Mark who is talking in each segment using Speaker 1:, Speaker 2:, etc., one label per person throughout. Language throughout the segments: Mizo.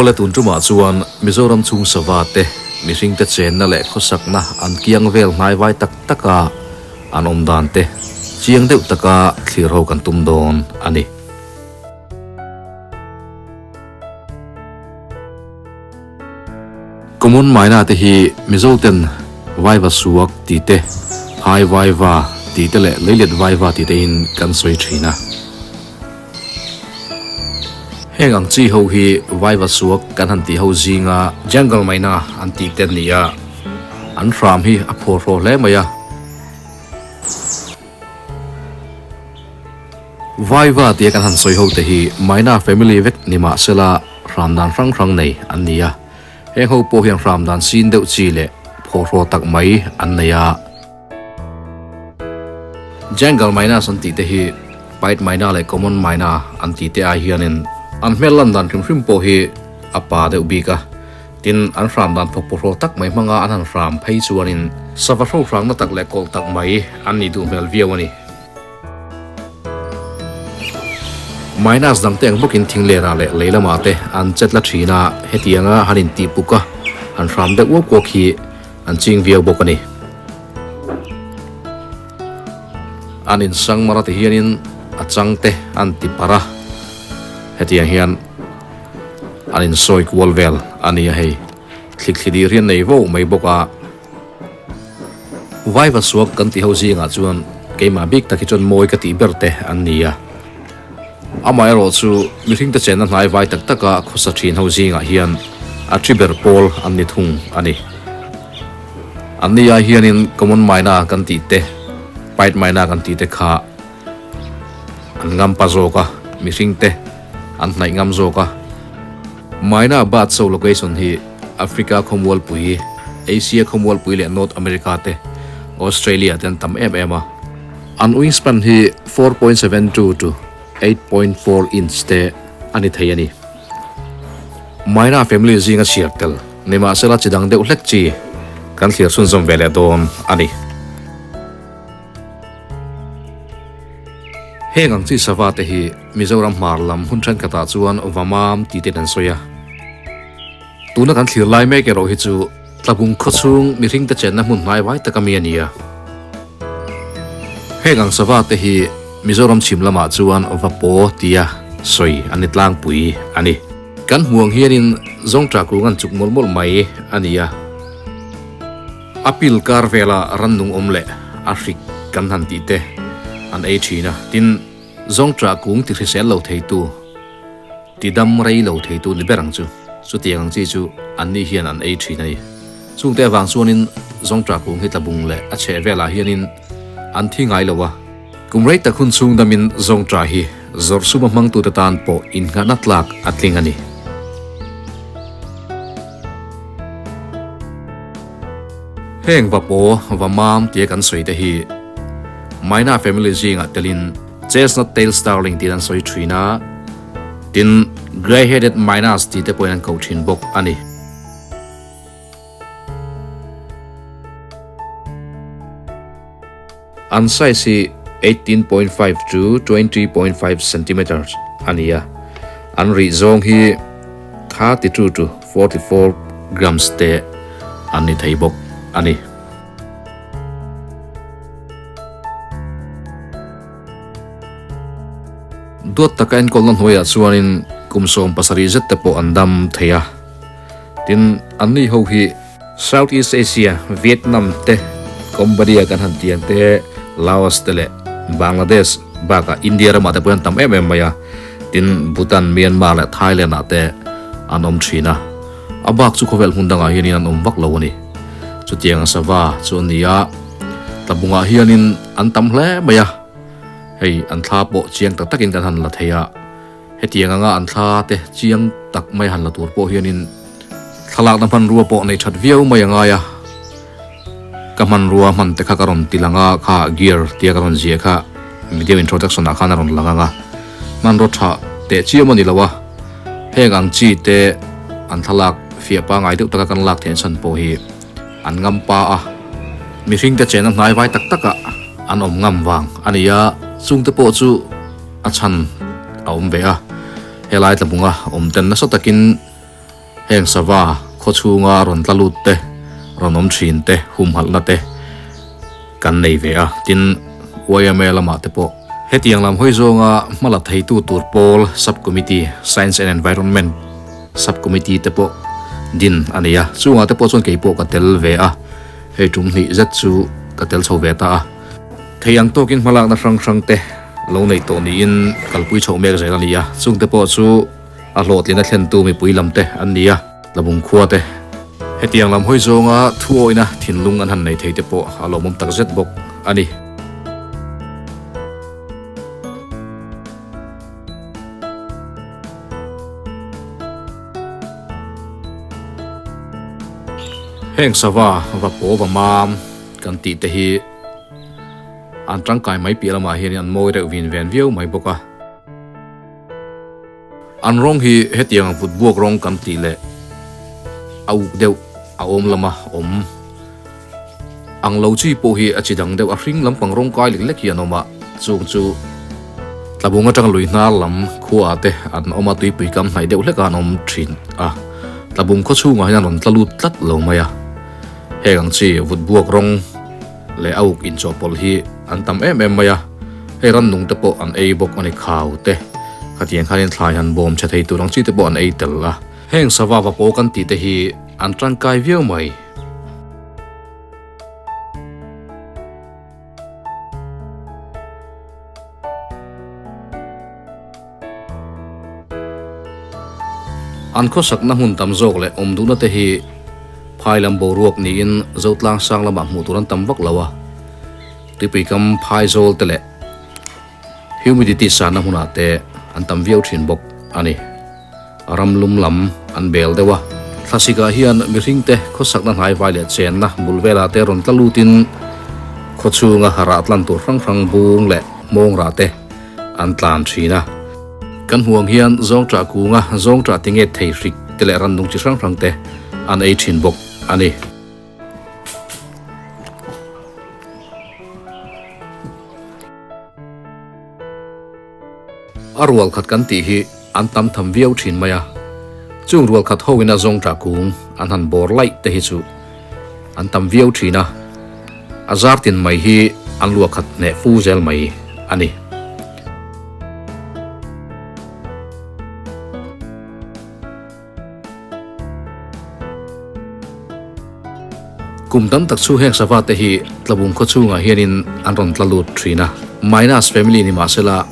Speaker 1: Aw le tun tumah chuan Mizoram chhung sava te mihring te chenna leh khawsakna an kiang vel hnaivai tak taka an awm dan te chiang deuh taka thlir ho kan tum dawn a ni. Common Myna te hi Mizo ten Vaiva Suak tih te, Phai Vaiva tih te leh Leilet Vaiva tih te in kan sawi thin a. Heng ang chi ho hi Vaiva Suak kan han tih ho zinga Jungle Myna an tih te an ni a, an hram hi a phawrhlawh hle mai a. Vaiva tia kan han sawi ho te hi Myna family vek ni mah sela hram dan hrang hrang nei an ni a, heng ho pawh hian hram dan sin deuh chi leh phawrhlawh tak mai an nei a. Jungle Mynas an tih te hi Pied Myna leh Common Myna an tih te ai hianin an hmel lan dan hrim hrim pawh hi a pa deuh bik a. Tin, an hram dan phawk pawhraw tak mai hmanga an han hram phei chuanin sava hro hrangna tak leh kawlh tak mai an nih duh hmel viau a ni. Minus dangte ang bawkin thinglerah leh lei lamah te an chet la thin a, hetianga han intih puk a, han hram deuh uap uak hi an ching viau bawk a ni. An insang mar a ti hianin a changte an ti parh a, hetiang hian An insawi kual vel a ni a hei. Thlikthli dir hi an nei vo mai bawk a. Vaiva suak kan tih ho zingah chuan keimah bik tak hi chuan mawi ka tih ber te an ni a. Amaherawh chu mihringte chenna hnai vai tak taka khawsa thin ho zingah hian a thi ber pawl an ni thung a ni. An ni ai hianin common myna kan tih te, pied myna kan tih te kha an ngam pa zawk a, mihring te an hnaih ngam zawk a. Myna Bird Show location hi Africa khawmualpui, Asia khawmualpui leh North America te, Australia te an tam em em a. An wingspan hi 4.72 to 8.4 inch te a ni thei a ni. Myna family zinga chhiar tel nimahsela chi dang deuh hlek chi kan thlir chhunzawm ve leh dawn a ni. Heng ang chi sava te hi Mizoram hmar lam hun thenkhatah chuan Vamam tih ten an sawi a. Tuna kan thlir lai mek erawh hi chu Tlabung khawchhung mihring te chenna hmun hnai vai tak ami a ni a. Heng ang sava te hi Mizoram chhim lamah chuan Vapaw tia sawi an ni tlangpui a ni. Kan hmuang hianin Zawngṭah kung an chuk mawlh mawlh mai a ni a. A pil kar vela rannung awm leh a hrik kan han tih te an ei thin a, tin, zawngṭah kung ti hrisel lo theitu, ti dam rei lo theitu ni ber ang chu. Chutiang ang chi chu anni hian an ei thin a ni. Chungte avang chuanin zawngṭah kung hi tlabung leh a chheh velah hianin an thi ngai lo a. Kum rei tak hun chhung damin zawngṭah hi zawrh suma hmangtute tan pawh innghahna tlak a tling a ni. Heng va paw, va mam tia kan sawi te hi Myna family zingah telin Chestnut tail starling tiin an sawi thin a, tin Grey headed mynas tih te pawhin an koh thin bawk a ni. An size hi 18.5 to 20.5 centimeters a ni a, an rih zawng hi 32 to 44 grams te an ni thei bawk a ni. Duat taka enkawlna hnuaiah chuanin kum 17 zet te pawh an dam thei a, tin anni ho hi South East Asia, Vietnam te, Cambodia kan han tih ang te, Laos te leh Bangladesh bakah India ramah te pawh hian tam em em mai a, tin Bhutan, Myanmar leh Thailand ah te an awm thin a, a bak chu khawvel hmun dangah hianin an awm vak lo a ni. Chutiang sava chu a ni a, tlabungah hianin an tam hle mai a, hei an thla pawh chiang tak takin kan han la thei a. Hetiang anga an thla te chiang tak mai han la tur pawh hianin thlalakna hmanrua pawh nei that viau mai a ngai a, ka hmanrua hman te kha ka rawn ti lang a, kha gear tia ka rawn ziah kha video introduction ah khan a rawn lang ang a, hmanraw tha teh chiam a ni lo a, heng ang chi te an thlalak fiah pangai deuh taka kan lak theih chhan pawh hi an ngam pa a, mihring te chenna hnai vai tak takah an awm ngam vang a ni a, chungte pawh chu. A chhan a awm ve a, helai tlabunga awm ten nasa takin Heng sava khaw chhunga rawn tla lut te, rawn awm thin te, humhalhna te kan nei ve a. Tin, yma lamah te pawh hetiang lam hawi zawnga hma la theitu tur pawl Sub-Committee, Science and Environment Sub-Committee te pawh din a nei a. Chungah te pawh chuan kei pawh ka tel ve a, hei tum hnih zet chu ka tel chho ve ta a. Thei ang tawkin hmalakna hrang hrang te lo neih tawh niin kalpui chhoh mek zel a ni a. Chungte pawh chu A hlawhtlina thlentu mipui lam te an ni a, Tlabung khua te. Hetiang lam hawi zawnga thu awihna thinlung an han nei thei te pawh a lawmawm tak zet bawk a ni. Heng sava va paw va mam kan tih te hi an tangkai mai piah lamah hianin an mawi reuh vin ven viau mai bawk a. An rawng hi hetiang vut buak rawng kan tih leh a uk deuh a awm lama awm ang lo chi pawh hi a chi dang deuh a hring lampang rawng kai lek lek hi an awm a, chung chu Tlabung atanga lui hnar lam khuaah te an awm a, tuipui kam hnaih deuh hlekah an awm thin a, Tlabung khaw chhungah hian an rawn tla lut tlat lo mai a, heng ang chi vut buak rawng leh a uk inchawhpawlh hi an tam em em mai a, hei rannung te pawh an ei bawk a ni khau te, khatiang khanin thlai han bawm chhe thei tur ang chi te pawh an ei tel a. Heng sava va paw kan tih te hi an tangkai viau mai. An khawsakna hmun tam zawk leh awm duhna te hi phai lam boruak niin Zotlang sang lamah hmuh tur an tam vak lo a, tuipui kam phai zawl te leh humidity sanna hmunah te an tam viau thin bawk a ni. Ram lum lam an bel deuh a, thlasikah hian mihring te khawsakna hnaivai leh chenna bul velah te rawn tla lutin khaw chhunga rah tlan tur hrang hrang bung leh hmawng rah te an tlan thin a. Kan hmuh ang hian zawngṭah kunga zawngṭah ti nge thei hrik te leh rannung chi hrang hrang te an ei thin bawk a ni. A rual khat kan tih hi an tam tham viau thin mai a, chung rual khat ho ina zawngṭah kung an han bawr laih te hi chu an tam viau thin a, a zar tin mai hi an luah khat hneh fu zel mai a ni. Kum tam tak chu heng sava te hi Tlabung khaw chhungah hianin an rawn tla lut thin a, Minus family ni mahsela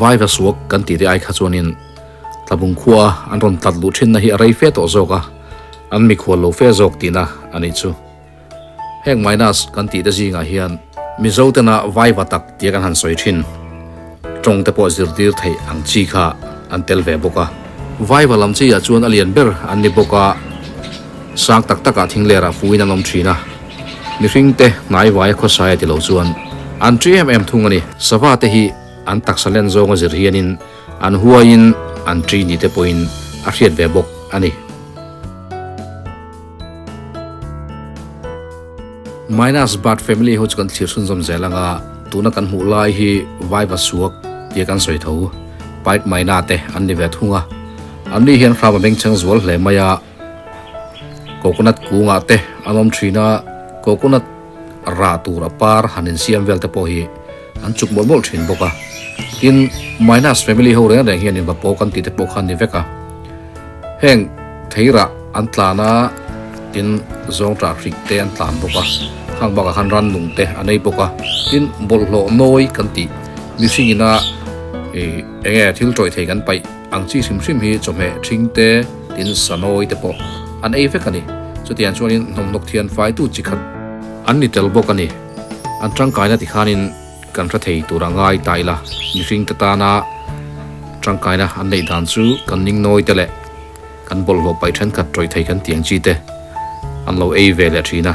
Speaker 1: Vaiva suak kan tih te ai kha chuanin Tlabung khua an rawn tlat luh thinna hi a rei fe tawh zawk a, an mikhual lo fe zawk tihna a nih chu. Heng minus kan tih te zingah hian Mizo tena vaiva tak tia kan han sawi thin tawng te pawh zirtir theih ang chi kha an tel ve bawk a. Vaiva lam chi ah chuan a lian ber an ni bawk a, sang tak takah thinglerah fuin an awm thin a, mihring te hnai vaia khawsai a ti lo chuan an ṭi em em thung a ni. Sava te hi an taksa len zawnga zir hianin An huaiin an ṭi ni te pawhin a hriat ve bawk a ni. Minus Bird Family ho chu kan thlir chhunzawm zel ang a, tuna kan hmuh lai hi Vaiva suak tia kan sawi tho, Pied Myna te an ni ve thung a. Anni hian hram a bengchheng zual hle mai a, coconut kungah te an awm thin a, coconut rah tur a par han insiam vel te pawh hi an chuk mawlh mawlh thin bawk a. Tin, Minus family ho reng reng hian inva pawh kan tih te pawh kha an ni vek a. Heng theirah an tlan a, tin zawngṭah hrik te an tlan bawk a, khang bakah khan rannung te an ei bawk a. Tin, bawlhhlawh nawi kan tih mihring ina ih eng nge thil tawih thei kan paih ang chi hrim hrim hi chawhmeh ṭhing te, tin sanawi te pawh an ei vek a ni. Chutiang chuanin hnawmhnawk thian faitu chi khat an ni tel bawk a ni. An tangkaina tikhanin kan hre thei tur a ngai ta ila, mihringte tana tangkaina an neih dan chu kan ningnawi te leh kan bawlhhlawh paih thenkhat tawih thei kan tih ang chi te an lo ei ve leh thin a.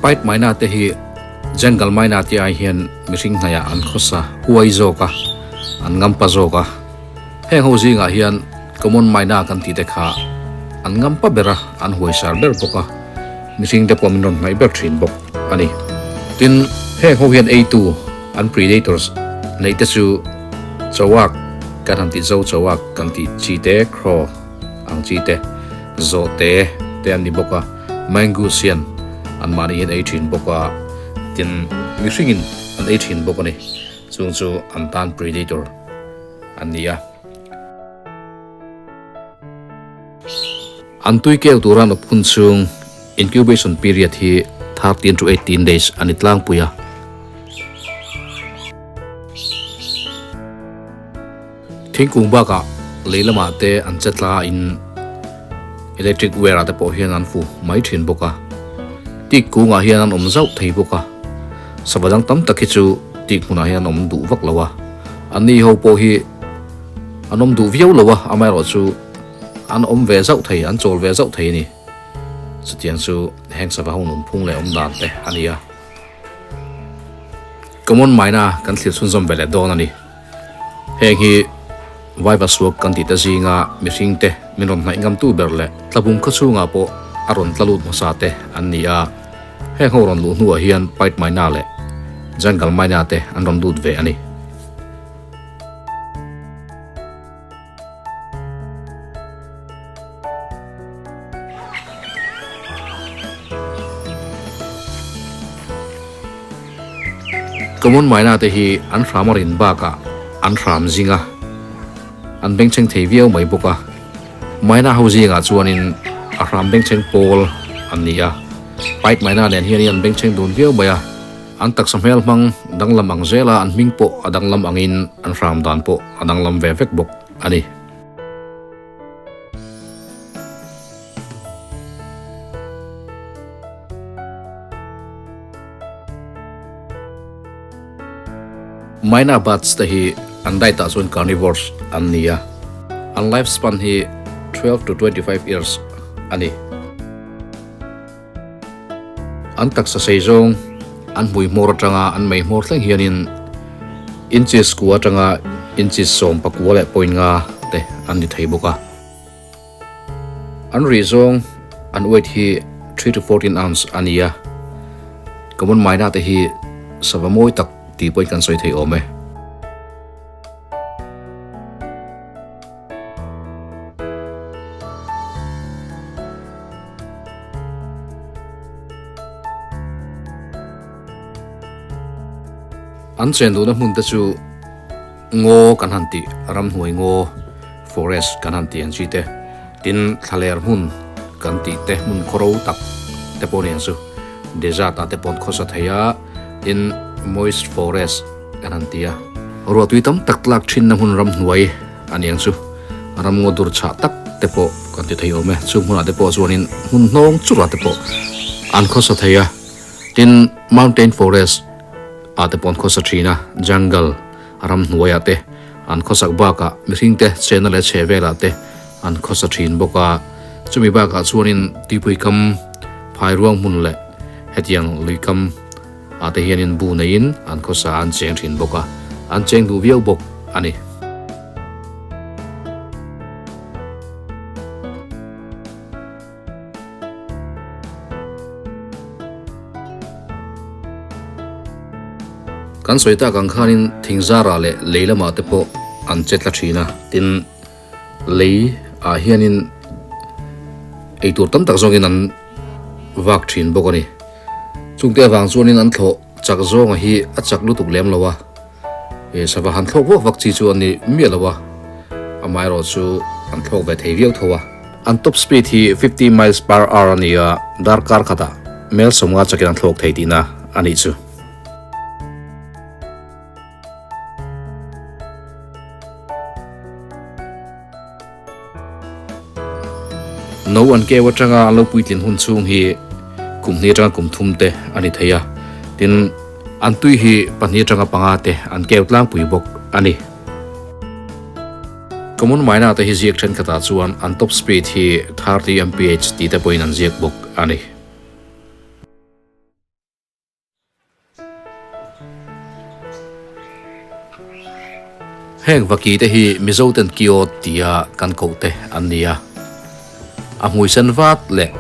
Speaker 1: Pipe Myna te hi Jungle Myna te ai hian mihring hnaiah an khawsa huai zawk a, an ngampa zawk a. Heng ho zingah hian Common Myna kan tih te kha an ngampa ber a, an huaisar ber bawk a, mihring te pawh min rawn hnaih ber thin bawk a ni. Tin, heng ho hian eitu an predators neih te chu. Chawak kan han tih zo chawak kan tih chi te, crow ang chi te, zawhte te an ni bawk a, mangoose hian anmahni hian ei thin bawk a, tin mihringin an ei thin bawk a ni. Chung chu an tan predator an ni a. An tui keu tura nawp hun chhung incubation period hi 13 to 18 days a ni tlangpui a. Thingkung bakah lei lamah te an che tla in electric wire ah te pawh hian an fu mai thin bawk a. Tik kungah hian an awm zauh thei bawk a. Sava dang tam tak hi chu tik hmunah hian an awm duh vak lo a. Anni ho pawh hi an awm duh viau lo a, amaherawhchu an awm ve zauh thei, an chawl ve zauh thei a ni. Chutiang chu heng sava ho nunphung leh awm dan te a ni a. Common maina kan thlir chhunzawm ve leh dawn a ni. Heng hi Vaiva suak kan tih te zinga mihring te min rawn hnaih ngamtu ber leh tlabung khaw chhungah pawh a rawn tla lut hmasa te an ni a. Heng ho rawn luh hnuah hian Pipe Maina leh Jungle Maina te an rawn lut ve a ni. Common Maina te hi an hram a rin bakah an hram zing a, an bengchheng thei viau mai bawk a. Maina ho zingah chuanin a hram bengchheng pawl an ni a, Pipe Maina nen hianin an bengchheng dun viau mai a. An taksa hmel hmang danglam ang zela an hming pawh a danglam angin an hram dan pawh a danglam ve vek bawk a ni. Myna bats te hi an diet ah chuan carnivores an ni a, an life span hi 12 to 25 years a ni. An taksa sei zawng an hmui hmawr atanga an mei hmawr thleng hianin inches kua atanga inches 19 leh point nga te an ni thei bawk a. An rih zawng an weight hi 3 to 14 ounce a ni a, common myna te hi sava mawi tak tih pawhin kan sawi thei awm e. An chen duhna hmun te chu ngaw kan han tih ramhnuai ngaw forest kan han tih ang chi te tin thlaler hmun kan tih te hmun khaw ro tak te pawh a ni ang chu desert ah te pawh an khawsa thei a tin moist forest kan han ti a. Ruahtui tam tak tlak thinna hmun ramhnuai a ni ang chu. Ramngaw dur chhah tak te pawh kan ti thei awm e. Chung hmunah te pawh chuanin hmun hnawng churah te pawh an khawsa thei a. Tin, mountain forest ah te pawh an khawsa thin a, jungle ramhnuaiah te an khawsak bakah mihring te chenna leh chheh velah te an khawsa thin bawk a. Chumi bakah chuanin tuipui kam phairuang hmun leh hetiang lui kam Ah te hianin bu neiin an khawsa an cheng thin bawk a, an cheng duh viau bawk a ni. Kan sawi tak ang khanin thingzarah leh lei lamah te pawh an che tla thin a, tin lei ah hianin eitur tam tak zawngin an vak thin bawk a ni. Chungte avang chuanin an thlawh chak zawnga hi a chak lutuk lem lo a, e sava han thlawk vak vak chi chu a ni miah lo a, amaherawh chu an thlawk ve thei viau tho a. An top speed hi 50 miles per hour a ni a, darkar khatah mel sawmnga chakin an thlawk thei tihna a nih chu. No an keu atanga an lo puitlin hun chhung hi kum hnih atanga kum thum te a ni thei a, tin an tui hi pahnih atanga panga te an keu tlangpui bawk a ni. Common myna te hi ziak thenkhatah chuan an top speed hi 30 mph tih te pawhin an ziak bawk a ni. Heng vaki te hi Mizo ten Kiawt tia kan koh te an ni a, a hmui sen vat leh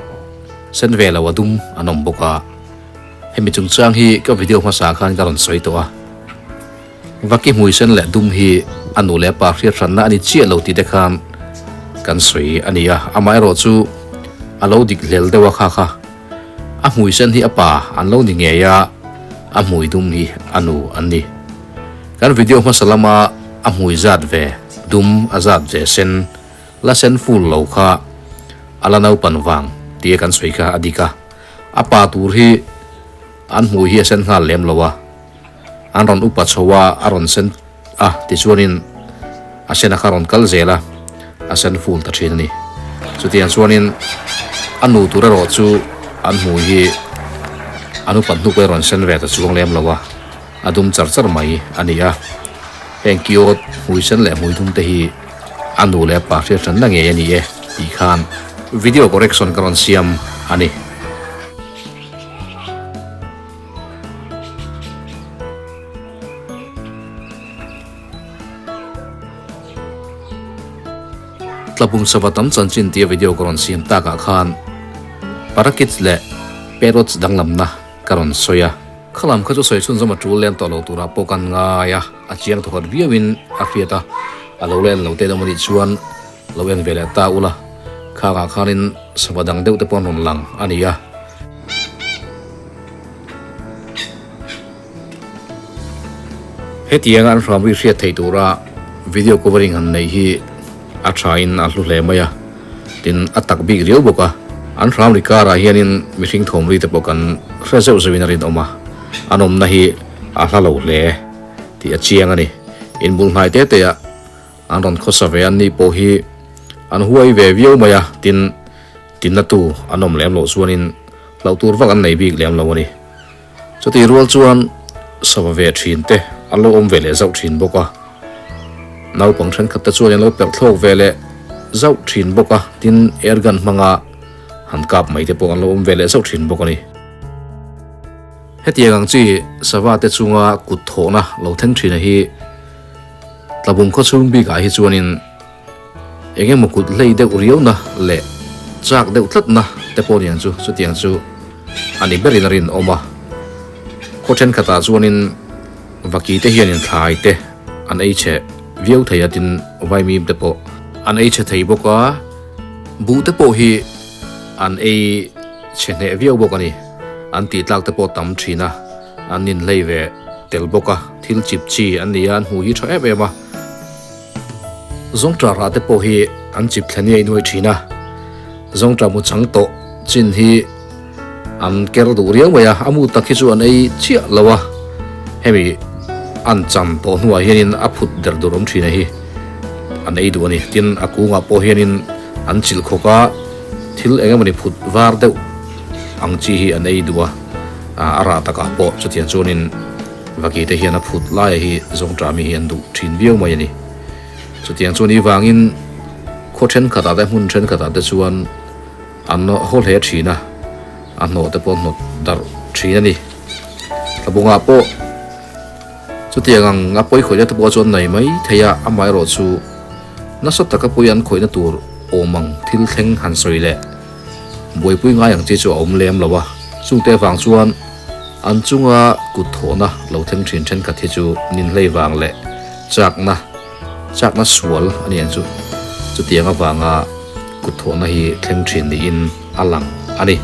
Speaker 1: sen ve lo a dum an awm bawk a, hemi chungchang hi ka video hmasa khan ka rawn sawi tawh a. Vaki hmui sen leh dum hi a nu leh a pa hriat hranna a ni chiah lo tih te khan kan sawi a ni a, amaherawhchu a lo dik hlel deuh a kha kha. A hmui sen hi a pa an lo ni ngei a, a hmui dum hi a nu an ni. Kan video hmasa lama a hmui zat ve dum a zat ve sen la sen full lo kha a la naupan vang tia kan sawi kha a dik a, a pa tur hi an hmui hi a sen nghal lem lo a, an rawn upa chho a, a rawn sen a tichuanin a sen a kha rawn kal zel a, a sen full ta thin a ni. Chutiang chuanin a nu tur erawh chu an hmui hi an upat hnu pawh a rawn sen ve ta chuang lem lo a, a dum char char mai a ni a. Heng kiawt hmui sen leh hmui dum te hi a nu leh a pa hriat hranna ngei a ni e tih khan video correction ka rawn siam a ni. Tlabung sava tam chanchin tia video ka rawn siam takah khan Parakeets leh Parrots danglamna ka rawn sawi a. Khalam kha chu sawi chhunzawm a tul lem tawh lo turah pawh kan ngai a, a chiang thawkhat viauin a hriat a, a lo la en lo te deuh anih chuan lo en ve leh ta ula, khangah khanin sava dang deuh te pawh an rawn lang a ni a. Hetianga an hram ri hriat theih tura video covering han neih hi a thain a hlu hle mai a, tin a tak bik riau bawk a. An hram ri karah hianin mihring thawm ri te pawh kan hre zeuh zeuhin a rinawm a, an awmna hi a hla lo hle tih a chiang a ni. Inbul hnai te te ah an rawn khawsa ve an ni pawh hi an huai ve viau mai a, tin tinna tu an awm lem loh chuanin hlauh tur vak an nei bik lem lo a ni. Chutih rual chuan sava ve thin te an lo awm ve leh zauh thin bawk a, naupang thenkhat te chuan an lo perh thlawk ve leh zauh thin bawk a, tin air gun hmanga han kap mai te pawh an lo awm ve leh zauh thin bawk a ni. Hetiang ang chi sava te chunga kut thawhna lo thleng thin a hi Tlabung khawchhung bikah hi chuanin Eng emaw kut hlei deuh riauna leh chak deuh tlatna te pawh niang chu chutiang chu a ni berin a rinawm a. Khaw thenkhatah chuanin vaki te hianin thlai te an ei chhe viau thei a tin vaimim te pawh an ei chhe thei bawk a, buh te pawh hi an ei chhe hneh viau bawk a ni. An tih tlak te pawh tam thin a, an inhlei ve tel bawk a, thil chip chi an ni a, an hmuh hi tha em em a. Zawngṭah rah te pawh hi an chip thla niai nuai ṭhin a, zawngṭah mu chang tawh chin hi an ker duh riau mai a, a mu tak hi chu an ei chiah lo a, hemi an cham tawh hnuah hianin a phut der dur awm ṭhin a hi an ei duh a ni. Tin, a kungah pawh hianin an chilh khawk a, thil eng emawni phut var deuh ang chi hi an ei duh a, a rah takah pawh chutiang chuanin. Vaki te hian a phut laia hi zawngṭah mi hi an duh ṭhin viau mai a ni. Chutiang chuan i vangin khaw ṭhenkhatah te hmun ṭhenkhatah te chuan an haw hle ṭhin a, a hnawh te pawh hnawt darh ṭhin a ni. Tlabungah pawh chutiang ang a pawi khawihna te pawh chu an nei mai thei a, amaherawhchu nasa taka pawi an khawihna tur awm ang thil thleng han sawi leh buaipui ngai ang chi chu a awm lem lo a, chungte avang chuan an chunga kut thawhna lo thleng thin thenkhat hi chu ninhlei vang leh chakna chakna sual a ni ang chu chutiang avanga kut thawhna hi thleng thin niin a lang a ni.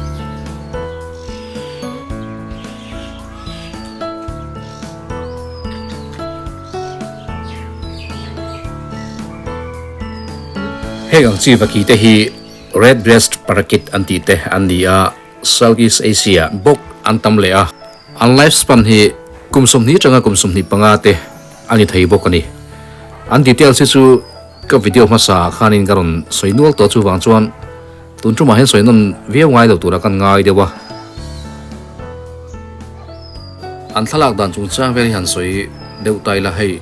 Speaker 1: Heng ang chi vaki te hi Red Breast Parakeet an tih te an ni a, Southeast Asia bawk an tam leh a, an life span hi kum 20 atanga kum 25 te a ni thei bawk a ni. An details hi chu ka video hmasa ah khanin ka rawn sawi nual tawh chuvang chuan tun tumah hian sawi nawn viau ngai lo tura kan ngai deuh a. An thlalak dan chungchang vel hi han sawi deuh ta ila hei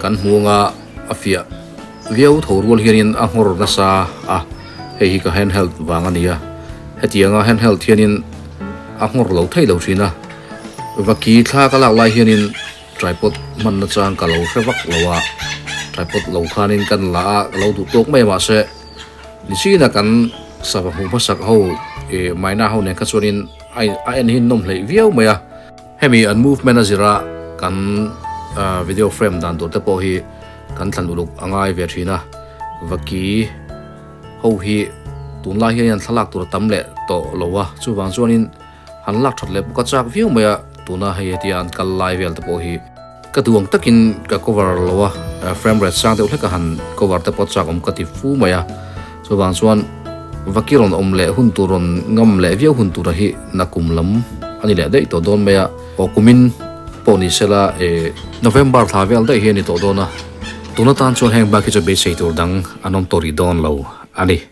Speaker 1: kan hmu anga a fiah. Viau tho rual hianin a nghawr nasa a, hei hi ka handheld vang a ni a, hetianga handheld hianin a nghawr lo thei lo thin a, vaki thla ka lak lai hianin tripod hman nachang ka lo hre vak lo a, tripod lo khanin kan la a, ka lo duh tawk mai a mahse nichina kan sava hmuh hmasak ho ih maina ho nen kha chuanin a en hi nawm hleih viau mai a. Hemi an movement a zira kan video frame dan tur te pawh hi kan thlan uluk a ngai ve thin a, vaki ho hi tunlai hian an thlalak tur a tam leh tawh lo a, chuvang chuanin han lak that leh bawk a chak viau mai a, tuna hei hetia an kal lai vel te pawh hi ka duh ang takin ka cover lo a, frame rate sang deuh hlek a han cover te pawh chak awm ka ti fu mai a, chuvang chuan vaki rawn awm leh hun tur rawn ngam leh viau hun tura hi nakum lam a ni leh daih tawh dawn mai a, aw kumin pawh ni sela eh November thla vel daih hi a ni tawh dawn a, tun atan chuan heng bak hi chu beisei tur dang an awm tawh rih dawn lo a ni.